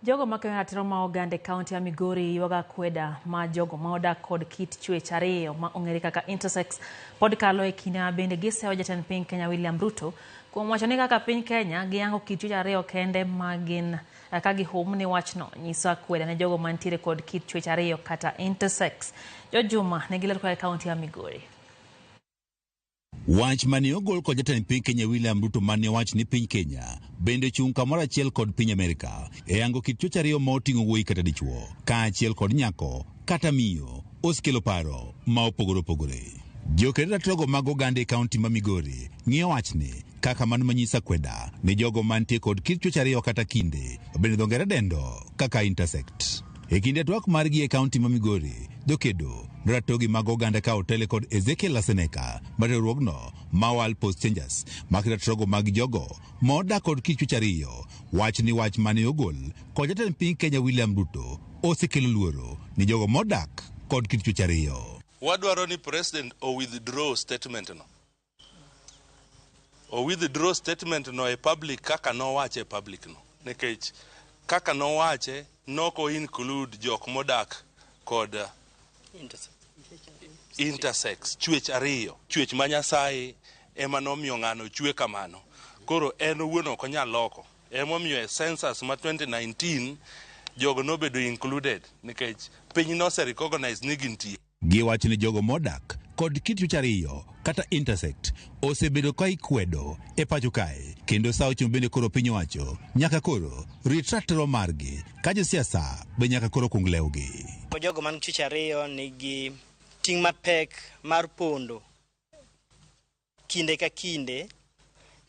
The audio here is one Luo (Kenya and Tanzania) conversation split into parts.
Jogo makedo ratiro ma oganda e kaunti ya Migori ywago akweda ma jogo ma odak kod kit chwech ariyo ma ong'ere kaka intersex pod kalo e kinde ma bende giseyo jatend piny Kenya William Ruto kuom wacho ni kaka piny Kenya giyango kit chwech ariyo kende ma gin ka gihum ni wachno nyiso akweda ne jogo mantiere kod kit chwech ariyo kata intersex. George Juma nigi ler koa e kaunti ya Migori. Wach mane ogol kod jatend piny Kenya William Ruto mane owach ni piny Kenya bende ochung' kamoro achiel kod piny Amerika e yango kit chwech ariyo ma oting'o wuoyi kata dichuo kaachiel kod nyako kata miyo osekelo paro ma opogore opogore. Joked ratirogo mag oganda e kaunti ma Migori ng'iyo wachni kaka mano manyiso akweda ne jogo mantie kod kit chwech ariyo kata kinde bende dho ngere dendo kaka intersex. E kinde twak margi e kaunti ma Migori, jokedo ratogi mag oganda ka otele kod Ezekiel Aseneka mar riwruogno ma World Post Changers mak ratirogo mag jogo ma odak kod kit chwech ariyo wach ni wach mane ogol kod jatend piny Kenya William Ruto osekelo luoro ni jogo modak kod kit chwech ariyo. Wadwaro ni president o withdraw statement no. O withdraw statement no e public kaka nowache e public no. Nikech kaka nowache noko include jok modak kod intersex, chwech ariyo. Chwech ma Nyasaye ema nomiyo ng'ano chwe kamano. Koro en owuon ok onyal loko. Emomiyo e census ma 2019 jogo nobedo included nikech piny nose recognize ni gintie. Giwacho ni jogo modak kod kit chwech ariyo kata intersex osebedo ka ikwedo e pacho kae kendo sa ochomo bende koro piny owacho nyaka koro rit ratiro margi ka josiasa be nyaka koro kung lewgi. Jogo man chwech ariyo nigi ting' mapek mar pondo kinde ka kinde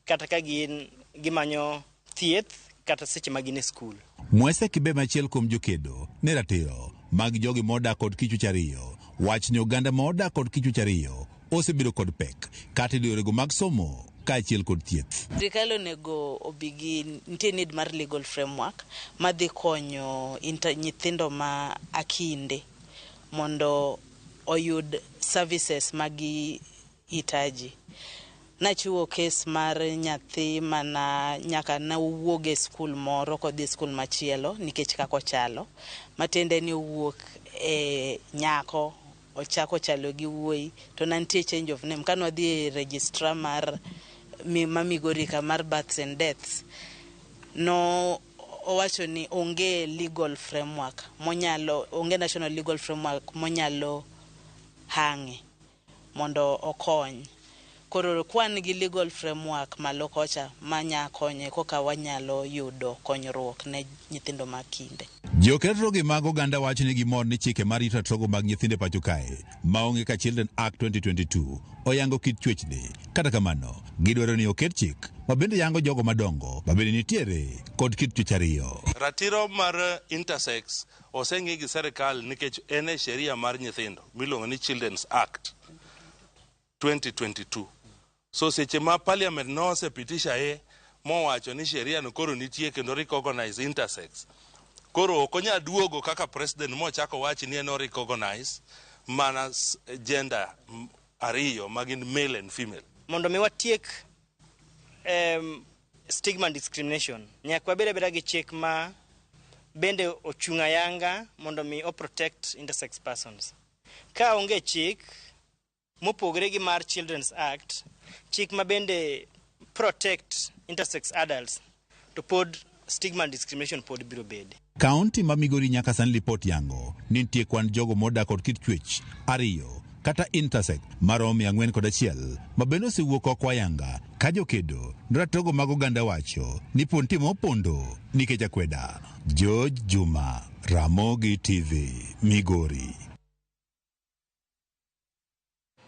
kata ka gin gimanyo thieth kata seche ma gin e skul. Mwese Kibe achiel kuom jokedo ne ratiro mag jogi modak kod kit chwech ariyo wach ni oganda modak kod kit chwech ariyo osebedo kod pek kata e yorego mag somo kaachiel kod thieth. Sirikal onego obi gi nitie need mar legal framework madhi konyo nyithindo ma akinde mondo oyud services magi hitaji. Nachiwo kes mar nyathi mana nyaka nowuog e skul moro kodhi e skul machielo nikech kaka ochalo. Matiende ni owuok e nyako ochako chalo gi wuoyi to ne nitie change of name. Kane wadhi e registrar mar ma Migori ka mar births and deaths, no owacho ni onge legal framework monyalo, onge national legal framework monyalo hang'e mondo okony. Koro kwan gi legal framework malo kocha manya konye koka wanyalo yudo konyruok ne nyithindo ma kinde. Joked ratirogi mag oganda wacho ni gimor ni chike mar rito ratirogo mag nyithindo e pacho kae maonge ka Children Act 2022 oyango kit chwechni. Kata kamano, gidwaro ni oket chik ma bende yango jogo madongo ma bende nitiere kod kit chwech ariyo. Ratiro mar intersex oseng'i gi serikal nikech en e sheria mar nyithindo miluongo ni Children's Act 2022. So seche ma parliament nosepitisha e mowacho ni sheria no koro nitie kendo recognize intersex. Koro ok onyal duogo kaka president mochako wach ni en o recognize mana gender ariyo ma gin male and female. Mondo mi watiek stigma and discrimination, nyaka wabed abeda gi chik ma bende ochung' ayanga mondo mi o protect intersex persons. Ka onge chik mopogore gi mar Children's Act, chik ma bende protect intersex adults, to pod stigma and discrimination pod biro bede. Kaunti ma Migori nyaka sani lipot yango ni nitie kwan jogo modak kod kit chwech ariyo kata intersex maromo 401 ma bende osewuok oko ayanga ka jokedo ne ratirogo mag oganda wacho ni pod nitie mopondo nikech akweda. George Juma, Ramogi TV, Migori.